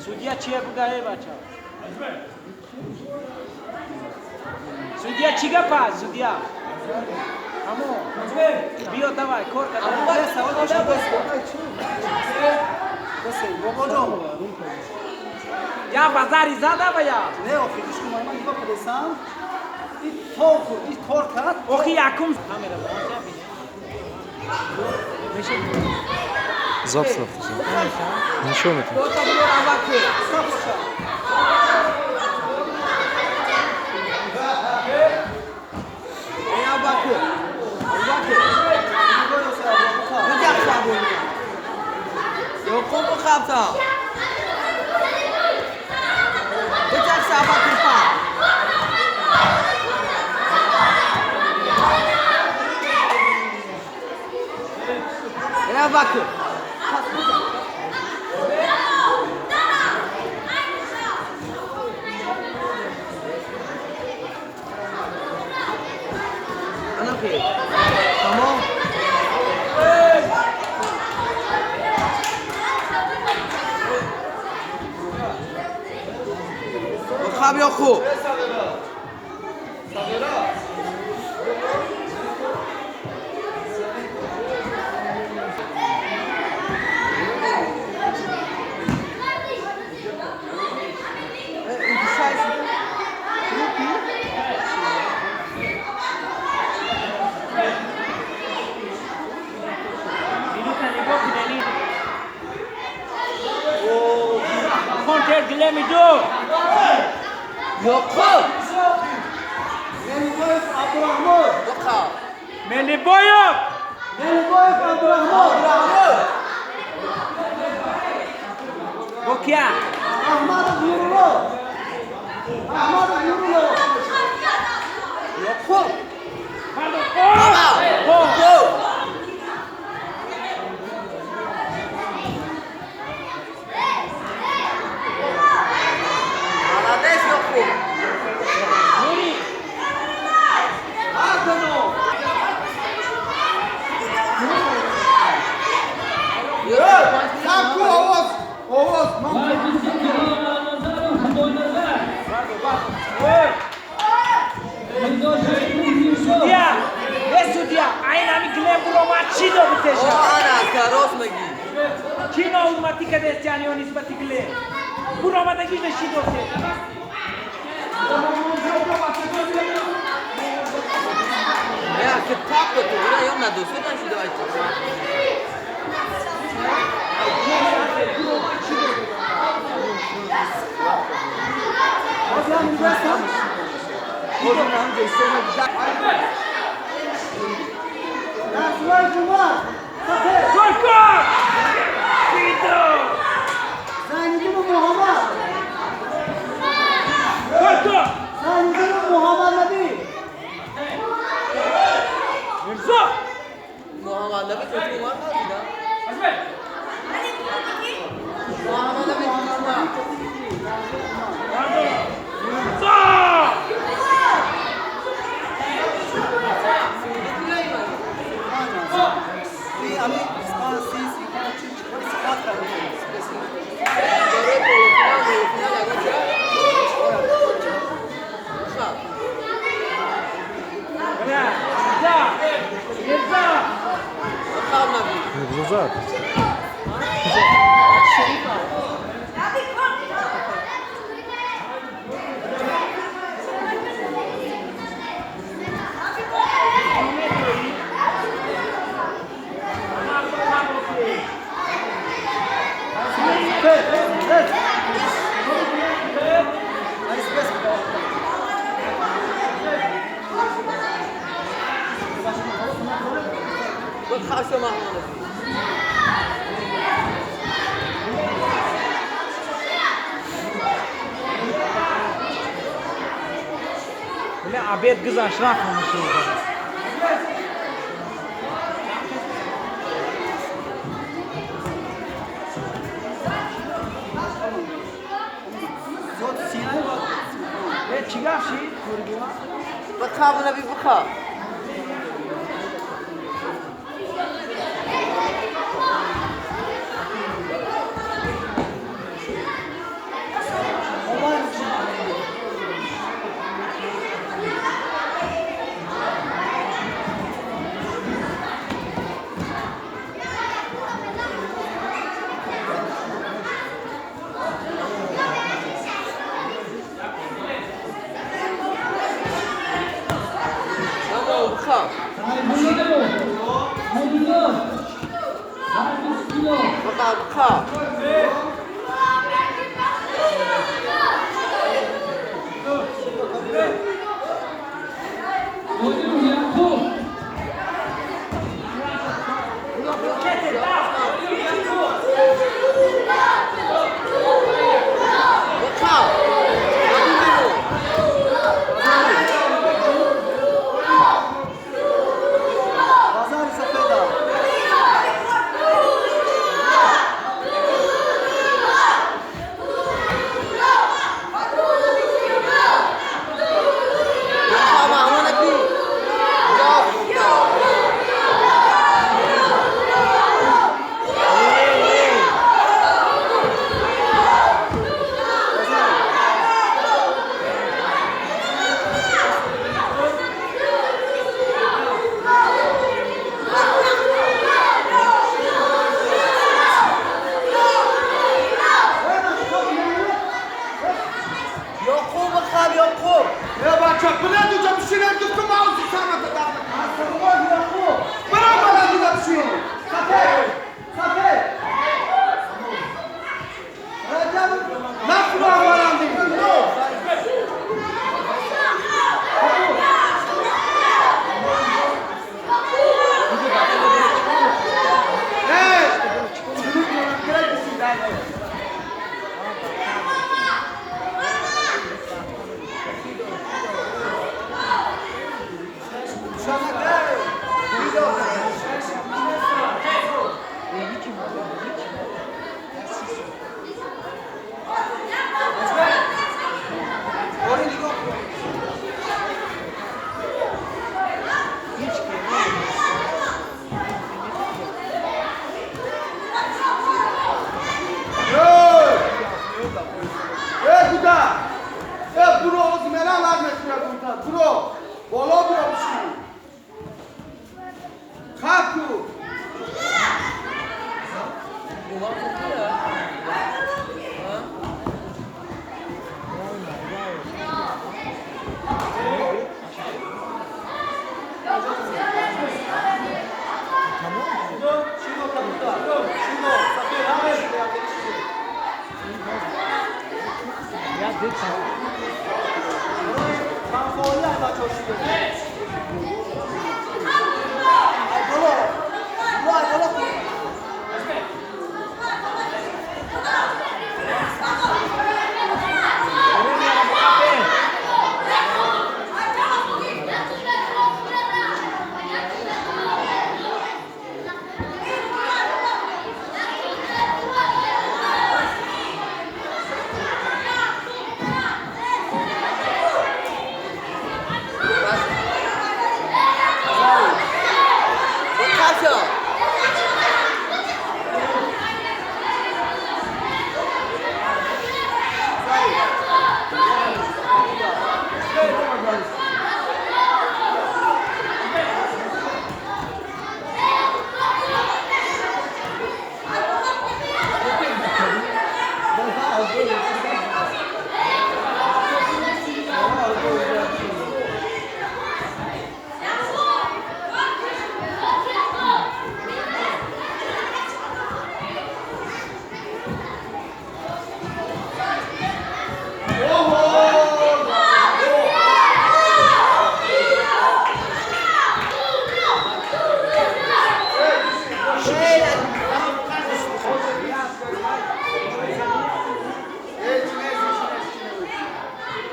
Судья чия буга, эй бача? Судья чӣ гапа? Судья. Амо. Биё давай, кор кар. Бобоҷон. Я базари зада ба я. Не, охи гӯш кун, ман нигоҳ кардесам. И то хӯрд, и кор кард. Охи якум. Запись. Ничего не там. Обед гузашт рафт. Чӣ гап шид? Бихоб наби бихоб. بخواب. بخواب. بازار سفیدا. بخواب محمود بی. یا خدا. یعقوب بخواب یعقوب. ای بچه بلند اونجا بشینم گفتم مغازه سرمت درد نکنه. برو بلند اونجا بشین. سفید سفید. رجب نفرو بلندی. ای ای بودا. ای برو از ملال نمی‌کنه بودا. برو. بالا برو بشین. خاکو. بخواب شو.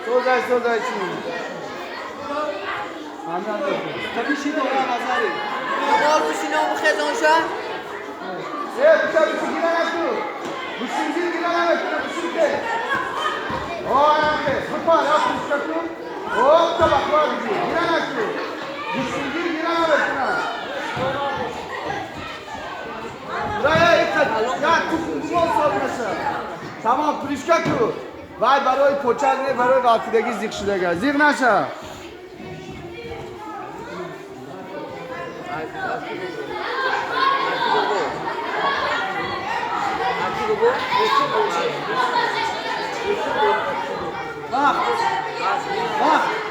سوزای سوزای چی؟ دوبار بشینه و بخیز اونجا. ای بچه بچه گیره نکن. بشین گیره نکن. بشین که. آه نکن. بپار آه بشین کن. آه تا بخواه دیگه. گیره نکن. بشین گیره نکن. تمام پریشکا کو. وای برای پوچل نه برای قاطیدگی زیق شده زیق نشه. وقت وقت.